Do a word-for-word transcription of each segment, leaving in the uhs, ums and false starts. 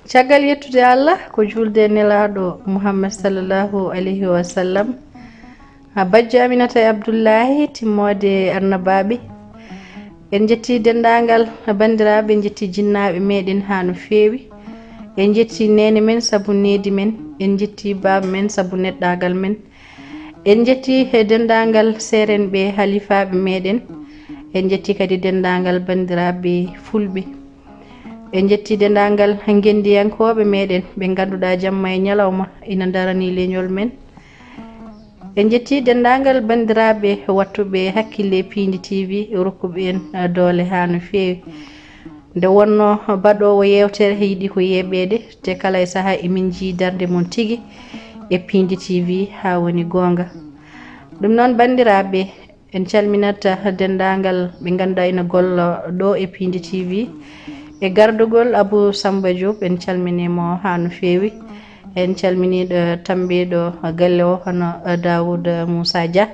Caggal yettude Allah, ko juulde e Nelaaɗo Muhammad sallallahu alayhi wa sallam, ha bajjo Aminata e Abdullahi, timmoode e annabaaɓe. En njetti denndaangal banndiraaɓe, en njetti jinnaaɓe meɗen haa no feewi. En njetti neene men sabu needi men, en njetti baaba men sabu neɗɗaagal men. En njetti he denndaangal seerenɓe, halifaaɓe meɗen. En njetti kadi denndaangal banndiraaɓe fulɓe. En njetti denndaangal ngenndiyankooɓe meɗen ɓe ngannduɗaa jamma e ñalawma ina ndarani leñol men. En njetti denndaangal banndiraaɓe waɗtuɓe hakkille Piindi T V, rokkuɓe en doole haa no feewi. Nde wonnoo baɗoowo yeewtere yiɗi ko yeeɓeede, te kala e sahaa emin njii darnde mon tigi e Piindi T V haa woni goonga. Ɗum noon, banndiraaɓe, en calminat denndaangal ɓe ngannduɗaa ina golla ɗo e Piindi T V. E gardugol Abou Samba Diop, en calminii mo haa no feewi. En calminii ɗo tambiiɗo galle o, hono Daouda Moussa Dia.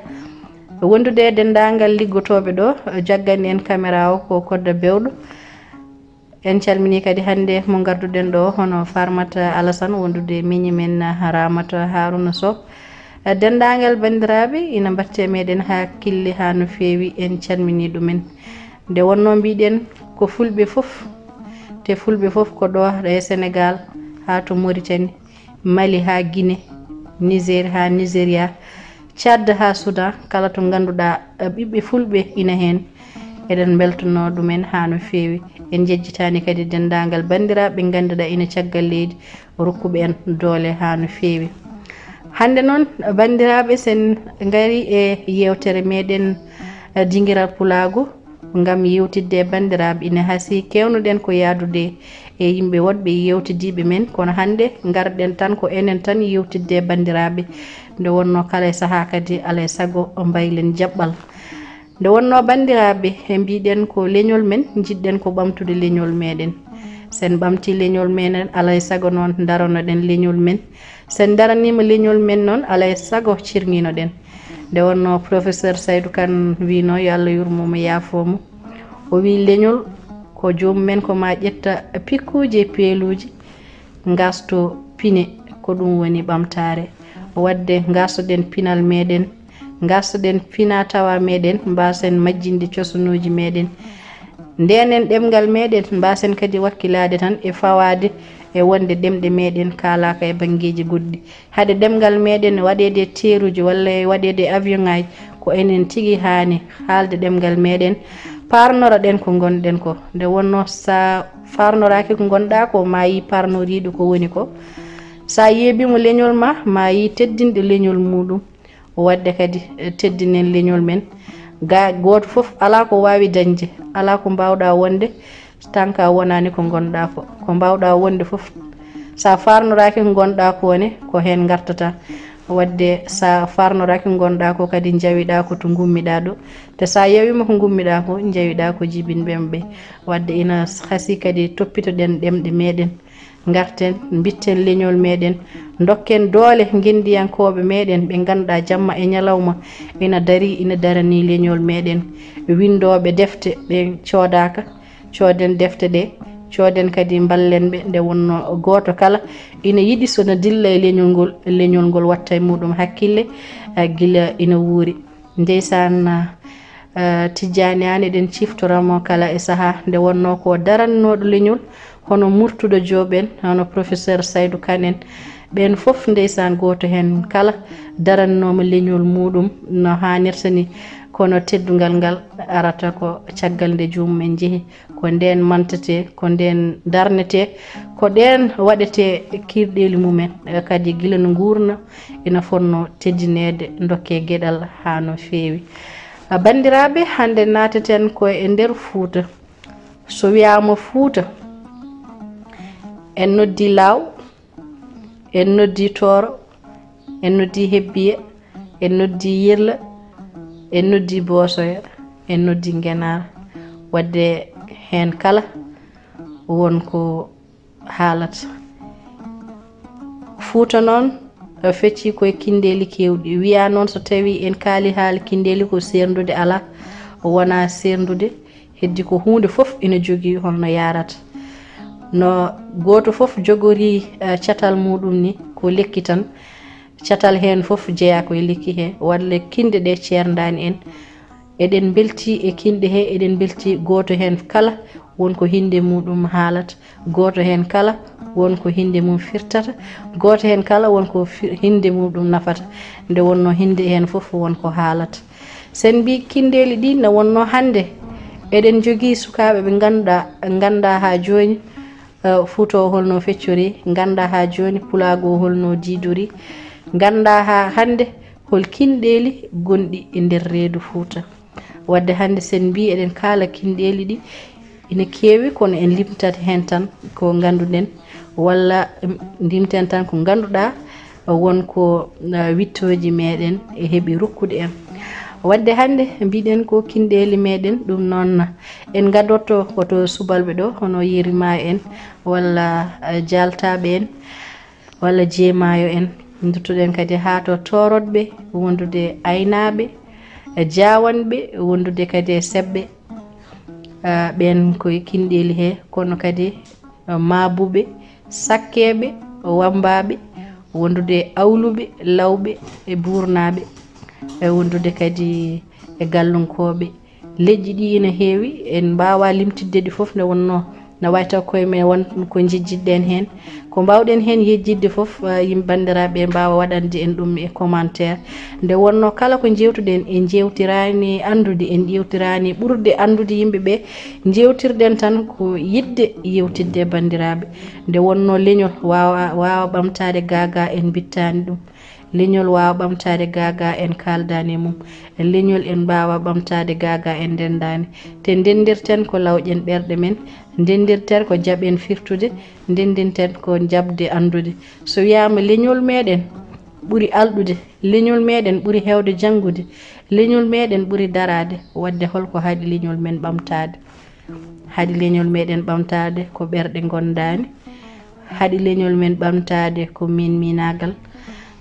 Wondude e denndaangal liggotooɓe ɗo, jaggani en kamera o ko Kodda Bewɗo. En calminii kadi hannde mo ngarduɗen ɗo, hono Farmata Alassane, wondude e miñi men Ramata Haruna Sow. Denndaangal banndiraaɓe ina mbaɗte meɗen hakkille haa no feewi, en calminii ɗumen. Nde wonnoo mbiɗen ko fulɓe fof, te fulɓe fof ko ɗo e Senegaal haa to Mauritanie, Mali haa Guinée, Niger haa Nigeria, Tchad haa Soudan, kala to ngannduɗaa, eh, ɓiɓɓe fulɓe ina heen. Eɗen mbeltanoo ɗumen haa no feewi. En njejjitaani kadi denndaangal banndiraaɓe ɓe ngannduɗaa ina caggal leydi, rokkuɓe en doole haa no feewi. Hannde noon, banndiraaɓe, sen ngari e yeewtere meɗen, eh, Dingiral Pulaagu, ngam yewtidde e banndiraaɓe. Ina hasii keewnuɗen ko yahdude e yimɓe woɗɓe yewtidiiɓe men, kono hannde ngarɗen tan ko enen tan yewtidde e banndiraaɓe. Nde wonnoo kala e sahaa kadi, alaa e sago mbaylen jaɓɓal. Nde wonnoo banndiraaɓe, e mbiɗen ko leñol men, njiɗɗen ko ɓamtude leñol meɗen. Sen ɓamti leñol meɗen, alaa e sago noon daranoɗen leñol men. Sen daraniima leñol men noon, alaa e sago cirŋinoɗen. Nde wonnoo professeur Saydou Kane wiino, yo Allah yurmo mo, yaafo mo, o wii leñol ko joomum en ko ma ƴetta pikkuuji e peeluuji, ngasto pine, ko ɗum woni ɓamtaare. Waɗde ngastoɗen pinal meɗen, ngastoɗen fina tawa meɗen, mbaasen majjinde cosanuuji meɗen. Ndenen ɗemngal meɗen, mbaasen kadi wakkilaade tan e fawaade e wonde ɗemɗe meɗen kaalaaka e banngeeji goɗɗi. Hade ɗemngal meɗen waɗeede e teeruuji walla e waɗeede e avion ŋaaji, ko enen tigi haani haalde ɗemngal meɗen, parnoroɗen ko ngonɗen ko. Nde wonnoo sa farnoraaki ko ngonɗaa ko, ma yi parnoriiɗo ko woni ko. Sa yeeɓiima leñol ma, ma yi teddinɗo leñol muɗum. Waɗde kadi, eh, teddinen leñol men. Ga gooto fof alaa ko waawi dañde, alaa ko mbaawɗaa wonde, tanka wonaani ko ngonɗaa ko. Ko mbaawɗaa wonde fof, sa farnoraaki ko ngonɗaa ko ne, ko heen ngartata. Waɗde sa farnoraaki ko ngonɗaa ko kadi, njawiɗaa ko to ngummiɗaa ɗo. Te sa yawiima ko ngummiɗaa ko, njawiɗaa ko jibinɓe ɓe. Waɗde ina hasii kadi toppitoɗen ɗemɗe meɗen. Ngarten, mbitten leñol meɗen, ndokken doole ngenndiyankooɓe meɗen ɓe ngannduɗaa jamma e ñalawma ina darii, ina daranii leñol meɗen. Winndooɓe defte ɓe coodaaka, cooden defte ɗe, cooden kadi mballen ɓe. Nde wonnoo gooto kala ina yiɗi so na dilla e leñol ngol, leñol ngol watta e muɗum hakkille, eh, gila ina wuuri. Ndeysaan, eh, Tijjaani Aan, eɗen ciftora mo kala e sahaa. Nde wonnoo ko darannooɗo leñol, hono Murtuɗo Joob en, hono professeur Saydou Kane en, ɓeen fof, ndeysaan, gooto heen kala darannooma leñol muɗum no haanirta ni, kono teddungal ngal arata ko caggal nde joomum en njehi. Ko ndeen mantetee, ko ndeen darnetee, ko ɗeen waɗetee kiirɗeeli mumen, eh, kadi gila no nguurna ina fotnoo teddineede, ndokkee geɗal haa no feewi. A banndiraaɓe, hannde naateten ko e nder Fuuta. So wiyaama Fuuta, en noddi Laaw, en noddi Tooro, en noddi Hebbiya, en noddi Yirla, en noddi Boosoya, en noddi Ngenaar. Waɗde heen kala won ko haalata. Fuuta noon, eh, feccii ko e kinndeeli keewɗi. Wiyaa noon so tawii en kaali haala kinndeeli ko seerndude alaa, wonaa seerndude, heddi ko huunde fof ina jogii hol no yahrata. No gooto fof jogori, eh, catal muɗum ni, ko lekki tan. Catal heen fof jeyaa ko e lekki he, walla kinɗe ɗe ceerndaani en. Eɗen mbelti e kinɗe he, eɗen mbelti gooto heen kala won ko hinnde muɗum haalata, gooto heen kala won ko hinnde mum firtata, gooto heen kala won ko fi-, hinnde muɗum nafata. Nde wonnoo hinnde heen fof won ko haalata. Sen mbi kinɗeeli ɗi ne wonnoo hannde, eɗen njogii sukaaɓe ɓe ngannduɗaa, nganndaa haa jooni, eh, Fuuta o holno feccori, nganndaa haa jooni Pulaagu o holno diidori, nganndaa haa hannde hol kinɗeeli gonɗi e nder reedu Fuuta. Wadde hannde sen mbi eɗen kaala kinɗeeli ɗi ina keewi, kono en limtat heen tan ko ngannduɗen, walla, em, limten tan ko ngannduɗaa won ko, eh, wittooji meɗen e heɓi rokkude en. Wadde hannde mbiɗen ko kinɗeeli meɗen, ɗum noon en ngadotto ko to subalɓe ɗo, hono Yerima en, walla, eh, Jaltaaɓe en, walla Jeemaayo en. Nduttuɗen kadi haa to Toorotɓe, wondude Aynaaɓe, eh, Jaawanɓe, wondude kadi e Seɓɓe. Eh, ɓeen ko e kinɗeeli he, kono kadi, eh, Maabuɓe, Sakkeeɓe, Wammbaaɓe, wondude Awluɓe, Lawɓe e Buurnaaɓe, e wondude kadi e Gallunkooɓe. Leƴƴi ɗi ina heewi, en mbaawaa limtidde ɗi fof nde wonnoo. Na waawi taw koye men won ko njejjitɗen heen. Ko mbaawɗen heen yejjitde fof, eh, yimɓe banndiraaɓe mbaawa waɗande en ɗum e commentaire. Nde wonnoo kala ko njeewtuɗen, en njeewtiraani anndude, en njeewtiraani ɓurde anndude yimɓe ɓe. Njeewtirɗen tan ko yiɗde yewtidde e banndiraaɓe. Nde wonnoo leñol waawa, waawa ɓamtaade gaagaa en mbittaani ɗum. Leñol waawa ɓamtaade gaagaa en kaaldaani e mum. Leñol en mbaawa ɓamtaade gaagaa en ndenndaani. Te ndenndirten ko lawƴen ɓerɗe men, ndenndirten ko jaɓen firtude, ndenndinten ko jaɓde anndude. So wiyaama leñol meɗen ɓuri alɗude, leñol meɗen ɓuri heewde janngude, leñol meɗen ɓuri daraade, wadde holko haɗi leñol men ɓamtaade? Haɗi leñol meɗen ɓamtaade ko ɓerɗe ngondaani, haɗi leñol men ɓamtaade ko min minaagal,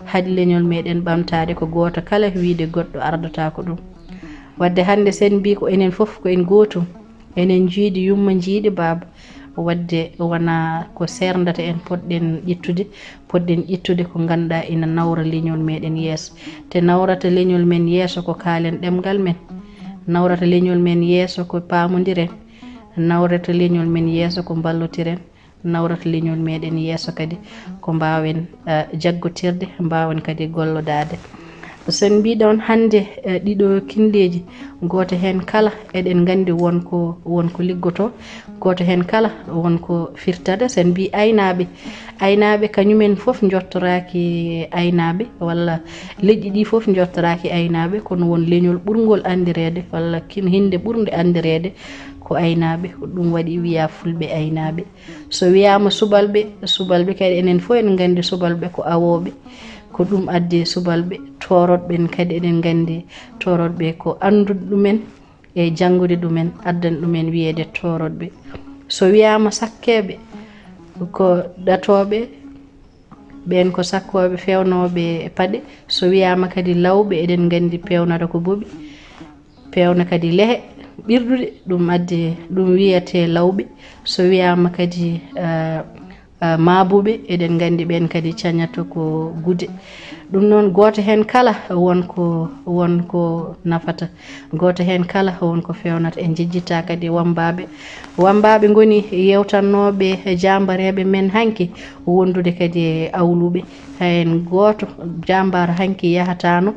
haɗi leñol meɗen ɓamtaade ko gooto kala wiide goɗɗo ardata ko ɗum. Wadde hannde sen mbi ko enen fof ko en gootum, enen njiidi yumma njiidi baaba, wadde wona ko seerndata en potɗen ƴettude, potɗen ƴettude ko ngannduɗaa ina nawra leñol meɗen yeeso. Te nawrata leñol men yeeso ko kaalen ɗemngal men, nawrata leñol men yeeso ko paamondiren, nawrata leñol men yeeso ko mballotiren, nawrata leñol meɗen yeeso kadi ko mbaawen, eh, jaggotirde, mbaawen kadi gollodaade. So en mbiɗon hannde, eh, ɗiɗo kinɗeeji, gooto heen kala eɗen nganndi won ko, won ko liggotoo, gooto heen kala won ko firtata. So en mbi aynaaɓe, aynaaɓe kañumen fof njottoraaki aynaaɓe, walla leƴƴi ɗi fof njottoraaki aynaaɓe, kono won leñol ɓurngol anndireede, walla kin-, hinnde ɓurnde anndireede ko aynaaɓe, ko ɗum waɗi wiya fulɓe aynaaɓe. So wiyaama subalɓe, subalɓe kadi enen fof en nganndi subalɓe ko awooɓe, ko ɗum addi subalɓe. Toorotɓe en kadi eɗen nganndi toorotɓe ko anndude ɗumen e janngude ɗumen, addani ɗumen wiyeede toorotɓe. So wiyaama sakkeeɓe, ko ɗatooɓe, ɓeen ko sakkooɓe feewnooɓe paɗe. So wiyaama kadi lawɓe, eɗen nganndi peewnata ko boɓi, peewna kadi lehe ɓirɗuɗe, ɗum addi, ɗum wiyetee lawɓe. So wiyaama kadi, eh, eh, maabuɓe, eɗen nganndi ɓeen kadi cañata ko gude. Ɗum noon, gooto heen kala won ko, won ko nafata, gooto heen kala won ko feewnata. En njejjittaa kadi wammbaaɓe. Wammbaaɓe ngoni yeewtannooɓe e jaambareeɓe men hanki, wondude kadi e awluɓe. Heen gooto jaambaar hanki yahataano,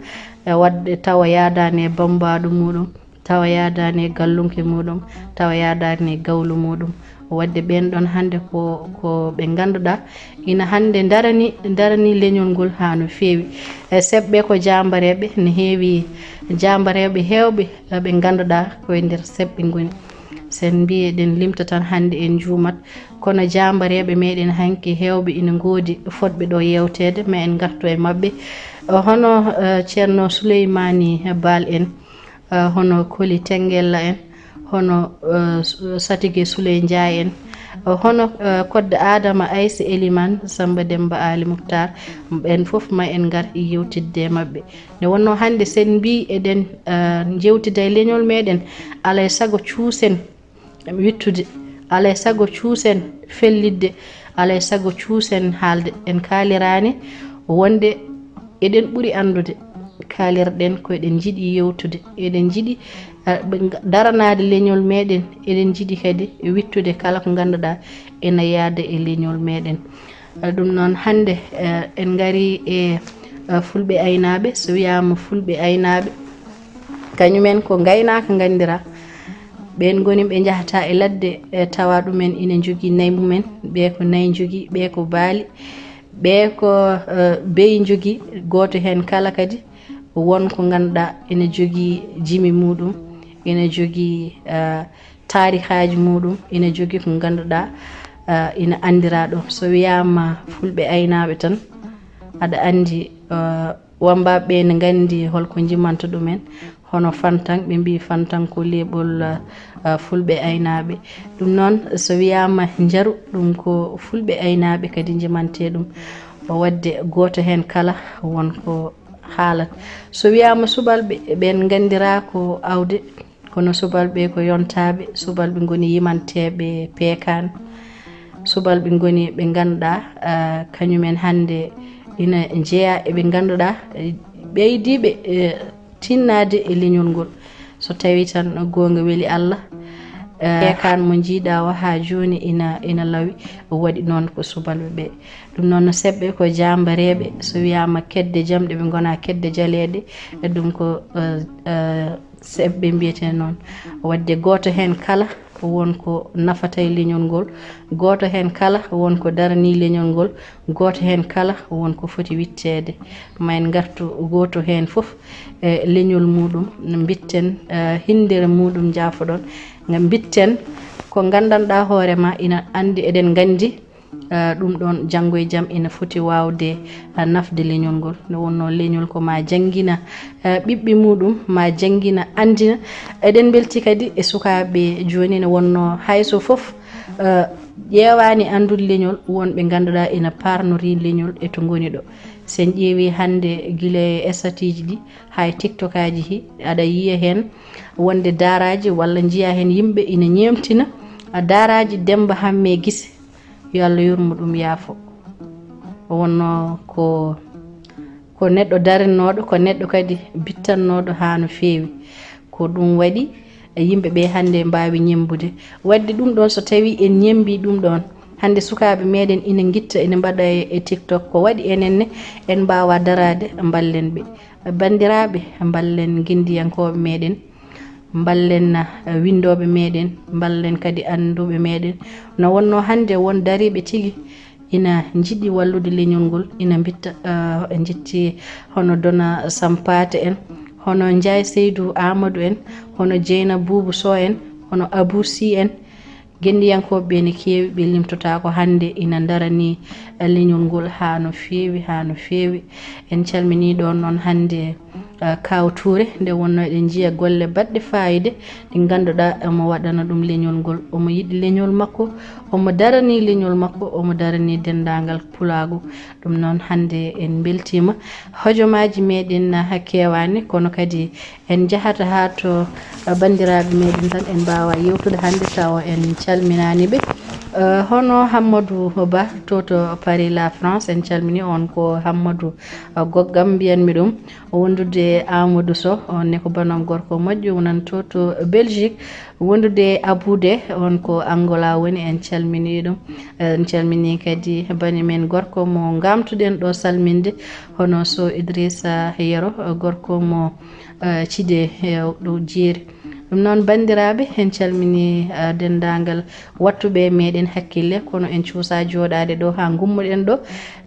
e waɗde tawa yaadaani e bammbaaɗo muuɗum, tawa yaadaani e gallunke muuɗum, tawa yaadaani e gawlu muuɗum. Wadde ɓeen ɗoon hannde ko, ko ɓe ngannduɗaa ina hannde ndarani, ndarani leñol ngol haa no feewi. E seɓɓe ko jaambareeɓe, ne heewi jaambareeɓe heewɓe ɓe ngannduɗaa ko e nder seɓɓe ngoni. So en mbi eɗen limta tan hannde en njuumat, kono jaambareeɓe meɗen hanki heewɓe ina ngoodi fotɓe ɗo yeewteede, ma en ngartu e maɓɓe. Hono, eh, Ceerno Suleymaani Baal en, eh, hono Koli Tengella en, hono, eh, Su-, Satige Suley Njaay en, eh, hono, eh, Kodde Adama Aysa Elimaan Samba Demba Ali Muktar, ɓeen fof ma en ngar yewtidde e maɓɓe. Nde wonnoo hannde sen mbi eɗen, eh, njewtida e leñol meɗen, alay sago cuusen wittude Alay sago cuusen fellitde, alay sago cuusen haalde. En kaaliraani wonde eɗen ɓuri anndude, kaalirɗen ko eɗen njiɗi yewtude, eɗen njiɗi, eh, ɓe nga-, daranaade leñol meɗen, eɗen njiɗi kadi wittude kala ko ngannduɗaa ena yaada e leñol meɗen. Eh, ɗum noon hannde, eh, en ngari e, eh, fulɓe aynaaɓe. So wiyaama fulɓe aynaaɓe, kañumen ko ngaynaaka nganndira. Ɓeen ngoni ɓe njahata e ladde, eh, tawa ɗumen ina njogii nayi mumen, ɓee ko nayi njogii, ɓee ko baali, ɓee ko, eh, beyi njogii. Gooto heen kala kadi won ko ngannduɗaa ina jogii jimi muɗum, ina jogii, eh, taarihaaji muɗum, ina jogii ko ngannduɗaa, eh, ina anndiraa ɗo. So wiyaama fulɓe aynaaɓe tan, aɗa anndi, eh, wambaaɓe ɓe ne nganndi holko njimanta ɗumen, hono fantan, ɓe mbii fantan ko leeɓol, eh, fulɓe aynaaɓe. Ɗum noon, so wiyaama njaru, ɗum ko fulɓe aynaaɓe kadi njimante ɗum. Waɗde gooto heen kala won ko haalata. So wiyaama subalɓe, ɓeen nganndiraa ko awde, kono subalɓe ko yontaaɓe, subalɓe ngoni yimanteeɓe peekaan, subalɓe ngoni ɓe ngannduɗaa, ah, kañumen hannde ina njeyaa e ɓe ngannduɗaa, eh, ɓeydiiɓe, eh, tinnaade e leñol ngol. So tawii tan goonga weli Allah, eh, peekaan mo njiiɗaa o haa jooni ina, ina lawi, o waɗi noon ko subalɓe ɓe. Ɗum noon no seɓɓe ko jaambareeɓe, so wiyaama kedde jamɗe ɓe ngonaa kedde jaleeɗe, e ɗum ko, eh, eh, seɓɓe mbiyetee noon. Waɗde gooto heen kala won ko nafata e leñol ngol, gooto heen kala won ko daranii leñol ngol, gooto heen kala won ko foti witteede. Ma en ngartu gooto heen fof e leñol muɗum, mbitten, eh, hindere muɗum, njaafoɗon, nga mbitten ko nganndanɗaa hoore ma ina anndi, eɗen nganndi, eh, ɗum ɗoon janngo e jam ina foti waawde, eh, nafde leñol ngol. Nde wonnoo leñol ko ma janngina, eh, ɓiɓɓe muɗum, ma janngina, anndina. Eɗen mbelti kadi e sukaaɓe jooni, nde wonnoo hay so fof, eh, ƴeewaani anndude leñol, won ɓe ngannduɗaa ina parnorii leñol e to ngoni ɗo. So en ƴeewii hannde gila e estatiiji ɗi, haa e tiktokaaji hi, aɗa yiya heen wonde daaraaji walla njiya heen yimɓe ina ñeemtina, a, daaraaji Demmba Hammee Gise, yo Allah yurmo ɗum, yaafo. O wonnoo ko, ko neɗɗo darannooɗo, ko neɗɗo kadi bittannooɗo haa no feewi. Ko ɗum waɗi, e, yimɓe ɓe hannde mbaawi ñemmbude. Waɗde ɗum ɗoon, so tawii en ñemmbii ɗum ɗoon, hannde sukaaɓe meɗen ina ngitta, ina mbaɗa e, e TikTok. Ko waɗi enen ne, en mbaawaa daraade, mballen ɓe. Banndiraaɓe, mballen ngenndiyankooɓe meɗen, mballen, eh, winndooɓe meɗen, mballen kadi annduɓe meɗen. No wonnoo hannde won dariiɓe tigi ina njiɗi wallude leñol ngol, ina mbitta, eh, en njetti hono Dona Sampaate en, hono Njaay Seydu Aamadu en, hono Jeyna Buubu Soh en, hono Abuu Sih en. Ngenndiyankooɓe ɓe ne keewi, ɓe limtotaako hannde, ina ndaranii, eh, leñol ngol haa no feewi, haa no feewi. En calminii ɗoon noon hannde, eh, Kaaw Tuure, nde wonnoo eɗen njiya golle baɗɗe faayiida ɗe ngannduɗaa omo waɗana ɗum leñol ngol. Omo yiɗi leñol makko, omo daranii leñol makko, omo daranii denndaangal pulaagu. Ɗum noon hannde en mbeltiima. Hojomaaji meɗen, eh, keewaani, kono kadi en njahata haa to, eh, banndiraaɓe meɗen tan, en mbaawaa yewtude hannde tawa en calminaani ɓe. Eh, hono Hammadou Ba to, to Paris, la France, en calminii on ko Hammadou, eh, goggam mbiyanmi ɗum. Wondude e Amadou Sow, on ne ko banam gorko moƴƴo, wonanto to Belgique. Wondude e Abou De, on ko Angola woni, en calminii ɗum. En calminii kadi bani men gorko mo ngamtuɗen ɗo salminde, hono Sow Idrissa Yero, gorko mo, eh, Cide, eh, ɗo Jeeri. Ɗum noon, banndiraaɓe, en calminii, eh, denndaangal wattuɓe meɗen hakkille, kono en cuusaa jooɗaade ɗo haa ngummoɗen ɗo.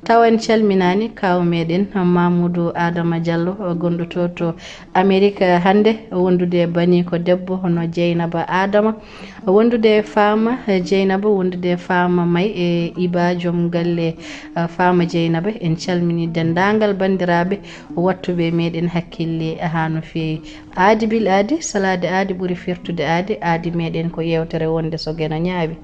Tawa en calminaani kaaw meɗen Mamoudou Adama Diallo, gonɗo to, to Amerik hannde, wondude e baniiko debbo hono Dieynaba Adama, wondude e Faama Dieynaba, wondude e Faama May e Iba, joom galle, eh, Faama Dieynaba. En calminii denndaangal banndiraaɓe wattuɓe meɗen hakkille haa no feewi. Aadi bil aadi, salaade aadi ɓuri firtude aadi, aadi meɗen ko yeewtere wonde so geno ñaawi.